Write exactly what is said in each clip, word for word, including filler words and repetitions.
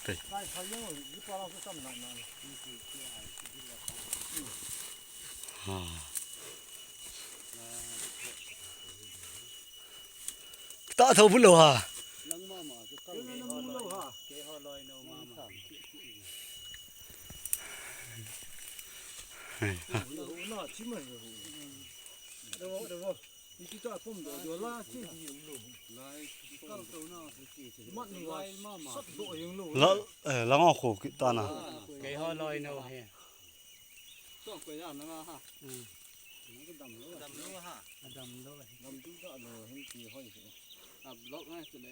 Tei. Ha. Kita tho bu lo ha. La, eh, la ngau khu kita na. Kei ho loi no he. Tong koi da na ha. Dam lo ha. Dam lo. Dam tu da lo hin ti hoi. A block ngai tu le.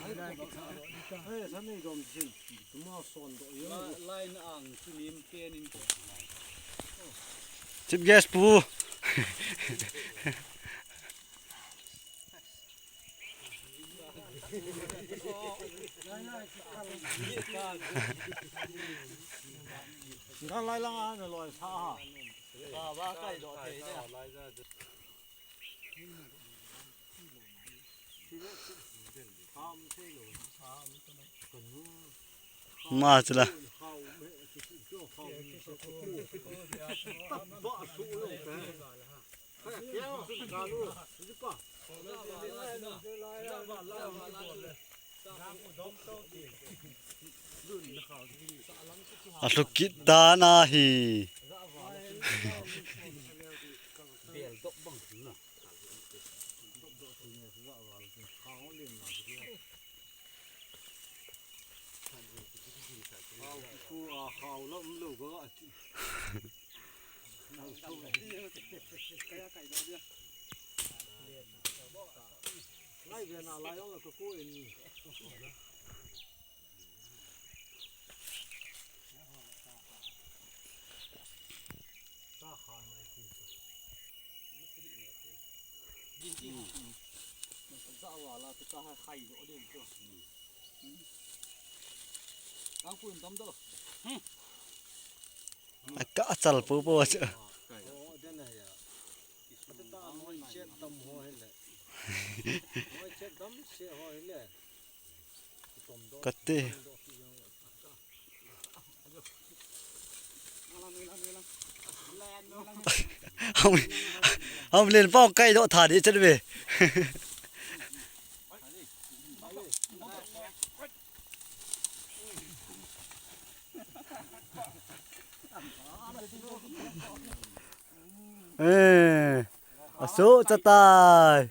Ai, sa nei dom sin. Tu ma son do yo. Line ang tu nim pen in ko. Chief guest pu. Ngal lai lang a na loi sa ha. Ba ba kai do te ne. Ma chila. A lhukit dan ahi. Ka chal po po chu. Kate. Ham, ham len pau kai do tha di chet ve. Eh, aso chatai.